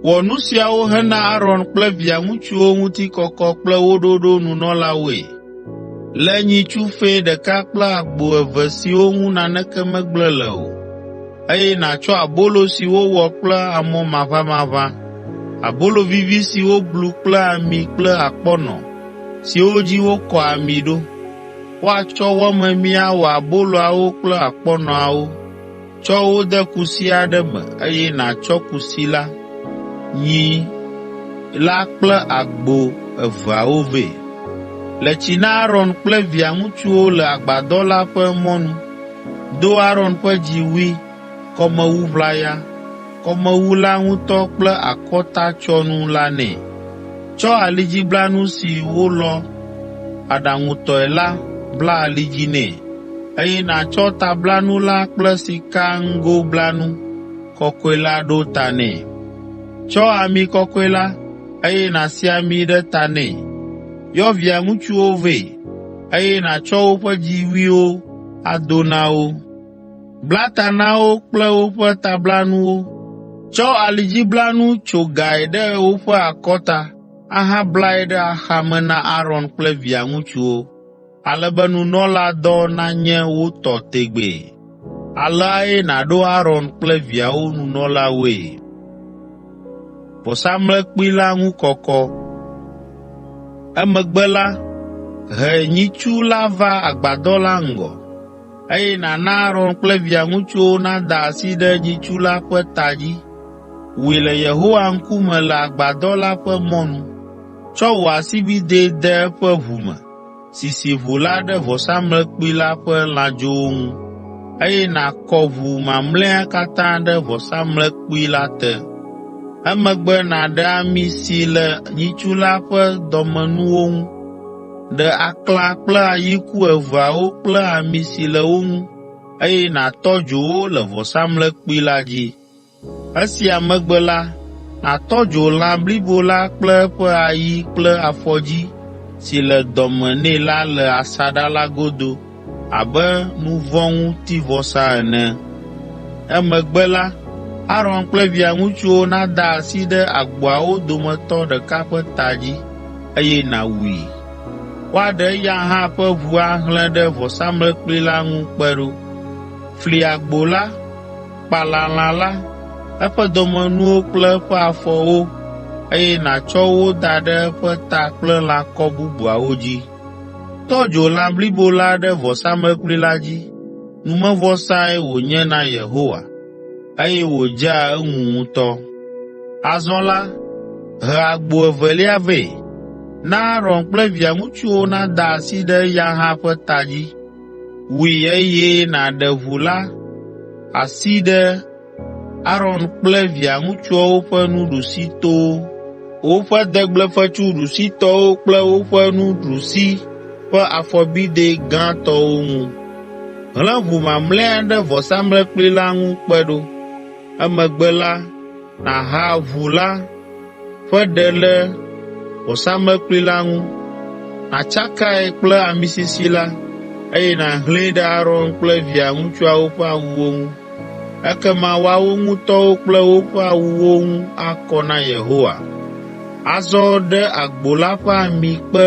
Wɔ nu siawo hena Aron kple via ŋutsuwo ŋutikɔkɔ kple wo ɖoɖo nunɔlawoe. Lé nyitsu fɛ̃ ɖeka kple agbo eve siwo ŋu naneke megblẽ le o, eye nàtsɔ abolo si wowɔ kple amɔ maʋamaʋã, abolo vivi si woblu kple ami kple akpɔnɔ siwo dzi wokɔ ami ɖo. Woatsɔ wɔ memi awɔ aboloawo kple akpɔnɔawo. Tsɔ wo de kusi aɖe me, eye nàtsɔ kusi la, nyi la kple agbo eveawo vɛ. Le tsi na Aron kple via ŋutsuwo le agbadɔ la ƒe mɔnu. Do Aron ƒe dziwui, kɔmewu ʋlaya, kɔmewu la ŋutɔ kple akɔtatsyɔnu la nɛ. Tsɔ alidziblanu si wolɔ̃ aɖaŋutɔe la bla ali dzi nɛ, eye nàtsɔ tablanu la kple sikaŋgoblanu kɔkɔe la ɖo ta nɛ. Tsɔ ami kɔkɔe la, eye nàsi ami ɖe ta nɛ. Yɔ via ŋutsuwo vɛ, eye nàtsɔ woƒe dziwuiwo ado na wo. Bla ta na wo kple woƒe tablanuwo. Tsɔ alidziblanu tso gae ɖe woƒe akɔta ahablae ɖe axame na Aron kple via ŋutsuwo, ale be nunɔladɔ nanye wo tɔ tegbee. Aleae nàɖo Aron kple viawo nunɔlawoe. Emegbe la, he nyitsu la va agbadɔ la ŋgɔ, eye nàna Aron kple via ŋutsuwo nada asi ɖe nyitsu la ƒe ta dzi. Wui le Yehowa ŋkume le agbadɔ la ƒe mɔnu. Tsɔ wò asibidɛ de eƒe ʋu me, sisi ʋu la ɖe vɔsamlekpui la ƒe lãdzowo ŋu, eye nàkɔ ʋu mamlɛa katã ɖe vɔsamlekpui la te. Emegbe nàɖe ami si le nyitsu la ƒe dɔmenuwo ŋu, ɖe aklã kple ayiku eveawo kple ami si le wo ŋu, eye nàtɔ dzo wo le vɔsamlekpui la dzi. Esia megbe la, nàtɔ dzo lã blibo la kple eƒe ayi kple afɔdzi si le dɔ me nɛ la le asaɖa la godo abe nuvɔ̃ŋutivɔsa ene. Emegbe la, Aron kple via ŋutsuwo nada asi ɖe agboawo dometɔ ɖeka ƒe ta dzi, eye nàwui. Woaɖe eya hã ƒe ʋu ahlẽ ɖe vɔsamlekpui la ŋu kpe ɖo. Fli agbo la, kpala lã la, eƒe dɔmenuwo kple eƒe afɔwo, eye nàtsɔ wo da ɖe eƒe ta kple lãkɔ bubuawo dzi. Tɔ dzo lã blibo la ɖe vɔsamlekpui la dzi. Numevɔsae wònye na Yehowa, eye wòdzea eŋu ŋutɔ. Azɔ la, he agbo evelia vɛ. Na Aron kple via ŋutsuwo nada asi ɖe eya hã ƒe ta dzi. Wui eye nàɖe ʋu la asi ɖe Aron kple via ŋutsuawo ƒe nuɖusitowo, woƒe degblefetsu ɖusitɔwo kple woƒe nuɖusi ƒe afɔbidɛ gãtɔwo ŋu. Hlẽ ʋu mamlɛa ɖe vɔsamlekpui la ŋu kpe ɖo. Emegbe la, nàha ʋu la ƒe ɖe le vɔsamlekpui la ŋu, nàtsakae kple ami sisi la, eye nàhlẽe ɖe Aron kple via ŋutsuawo ƒe awuwo ŋu. Ekema woawo ŋutɔwo kple woƒe awuwo ŋu akɔ na Yehowa. Azɔ ɖe agbo la ƒe ami kpe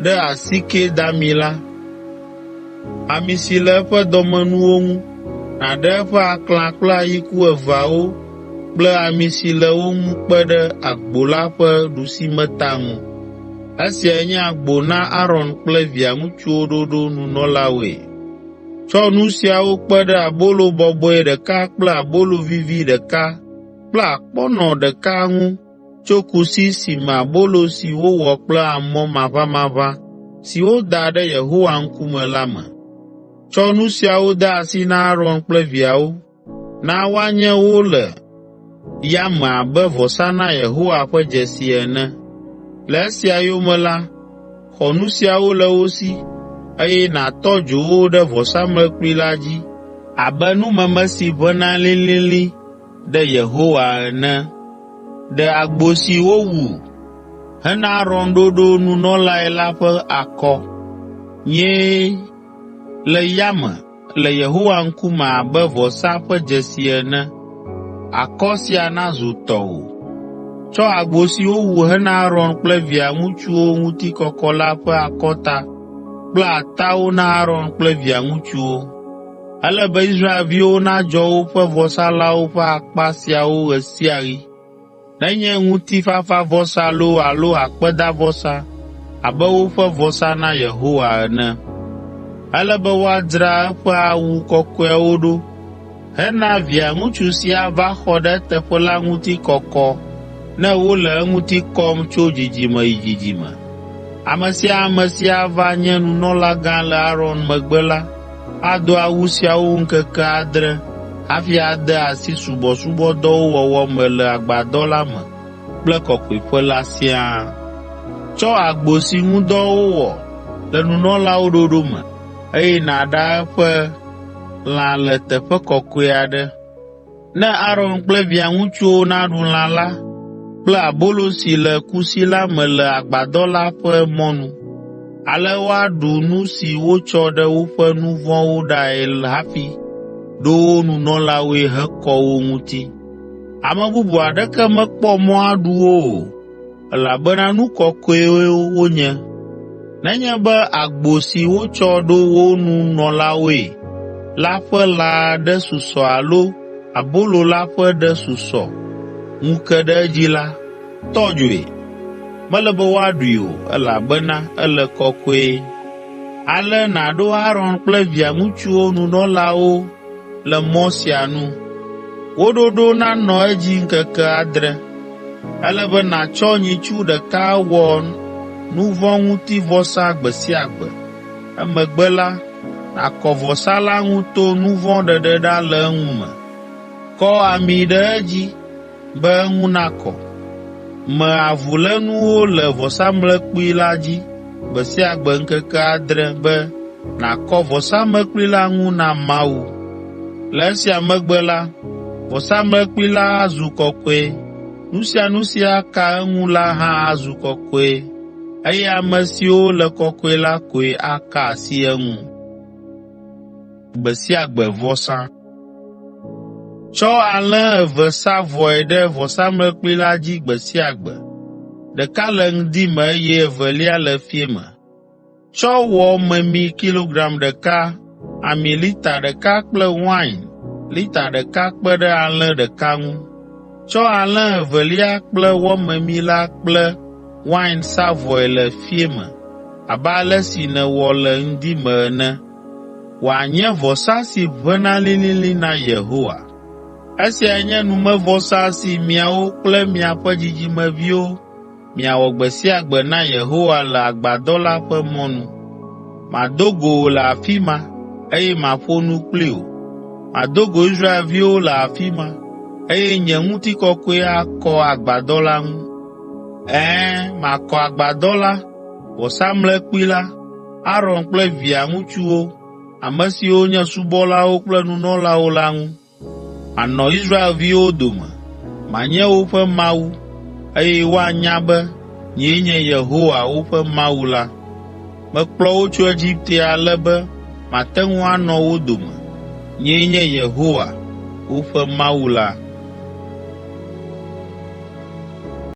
ɖe asike dami la, ami si le eƒe dɔmenuwo ŋu, nàɖe eƒe aklã kple ayiku eveawo kple ami si le wo ŋu kpe ɖe agbo la ƒe ɖusimeta ŋu. Esiae nye agbo na Aron kple via ŋutsuwo ɖoɖo nunɔlawoe. Tsɔ nu siawo kpe ɖe abolo bɔbɔe ɖeka kple abolo vivi ɖeka kple akpɔnɔ ɖeka ŋu tso kusi si me abolo si wowɔ kple amɔ maʋamaʋã si woda ɖe Yehowa ŋkume la me. Tsɔ nu siawo de asi na Aron kple viawo. Na woanye wo le yame abe vɔsa na Yehowa ƒe dzesi ene. Le esia yome la, xɔ nu siawo le wo si, eye nàtɔ dzo wo ɖe vɔsamlekpui la dzi abe numeme si ʋẽna lĩlĩlĩ ɖe Yehowa ene. Ɖe agbo si wowu hena Aron ɖoɖo nunɔlae la ƒe akɔ. Nyee le yame le Yehowa ŋkume abe vɔsa ƒe dzesi ene. Akɔ sia nazu tɔwò. Tsɔ agbo si wowu hena Aron kple via ŋutsuwo ŋutikɔkɔ la ƒe akɔta kple atawo na Aron kple via ŋutsuwo. Ele be Israelviwo nadzɔ woƒe vɔsalãwo ƒe akpa siawo ɣe sia ɣi, nenye ŋutifafavɔsa loo alo akpedavɔsa abe woƒe vɔsa na Yehowa ene. Ele be woadzra eƒe awu kɔkɔeawo ɖo hena via ŋutsu si ava xɔ ɖe eteƒe la ŋuti kɔkɔ ne wole eŋuti kɔm tso dzidzime yi dzidzime. Ame sia ame si ava nye nunɔlagã le Aron megbe la ado awu siawo ŋkeke adre hafi ade asi subɔsubɔdɔwo wɔwɔ me le agbadɔ la me kple kɔkɔeƒe la siaa. Tsɔ agbo si ŋu dɔ wowɔ le nunɔlawo ɖoɖo me, eye nàɖa eƒe lã le teƒe kɔkɔe aɖe. Ne Aron kple via ŋutsuwo naɖu lã la kple abolo si le kusi la me le agbadɔ la ƒe mɔnu. Ale woaɖu nu si wotsɔ ɖe woƒe nu vɔ̃wo ɖae hafi ɖo wo nunɔlawoe hekɔ wo ŋuti. Ame bubu aɖeke mekpɔ mɔ aɖu wo o, elabena nu kɔkɔewo wonye. Nenye be agbo si wotsɔ ɖo wo nunɔlawoe la ƒe lã aɖe susɔ alo abolo la ƒe ɖe susɔ ŋu ke ɖe edzi la, tɔ dzoe. Mele be woaɖui o, elabena ele kɔkɔe. Ale nàɖo Aron kple via ŋutsuwo nunɔlawo le mɔ sia nu. Wo ɖoɖo nanɔ edzi ŋkeke adre. Ele be nàtsɔ nyitsu ɖeka awɔ nu vɔ̃ ŋuti vɔsa gbe sia gbe. Emegbe la, nàkɔ vɔsa la ŋu to nu vɔ̃ ɖeɖe ɖa le eŋu me. Kɔ ami ɖe edzi be eŋu nakɔ. Me avulénuwo le vɔsamlekpui la dzi gbe sia gbe ŋkeke adre be nàkɔ vɔsamlekpui la ŋu na Mawu. Le esia megbe la, vɔsamlekpui la azu kɔkɔe, nu sia nu si aka eŋu la hã azu kɔkɔe, eye ame siwo le kɔkɔe la koe aka asi eŋu. Tsɔ alẽ eve sa vɔe ɖe vɔsamlekpui la dzi gbe sia gbe, ɖeka le ŋdi me eye evelia le fiẽ me. Tsɔ wɔ memi kilogram ɖeka, ami lita ɖeka kple wain lita ɖeka kpe ɖe alẽ ɖeka ŋu. Tsɔ alẽ evelia kple wɔ memi la kple wain sa vɔe le fiẽ me abe ale si nèwɔ le ŋdi me ene, wòanye vɔsa si ʋẽna lĩlĩlĩ na Yehowa. Esiae nye numevɔsa si miawo kple miaƒe dzidzimeviwo miawɔ gbe sia gbe na Yehowa le agbadɔ la ƒe mɔnu. Mado go wò le afi ma, eye maƒo nu kpli wò. Mado go Israelviwo le afi ma, eye nye ŋutikɔkɔe akɔ agbadɔ la ŋu. Ɛ̃, makɔ agbadɔ la, vɔsamlekpui la, Aron kple via ŋutsuwo, ame siwo nye subɔlawo kple nunɔlawo la ŋu. Manɔ Israelviwo dome, manye woƒe Mawu, eye woanya be, nyee nye Yehowa, woƒe Mawu la. Mekplɔ wo tso Egipte ale be mate ŋu anɔ wo dome. Nyee nye Yehowa, woƒe Mawu la.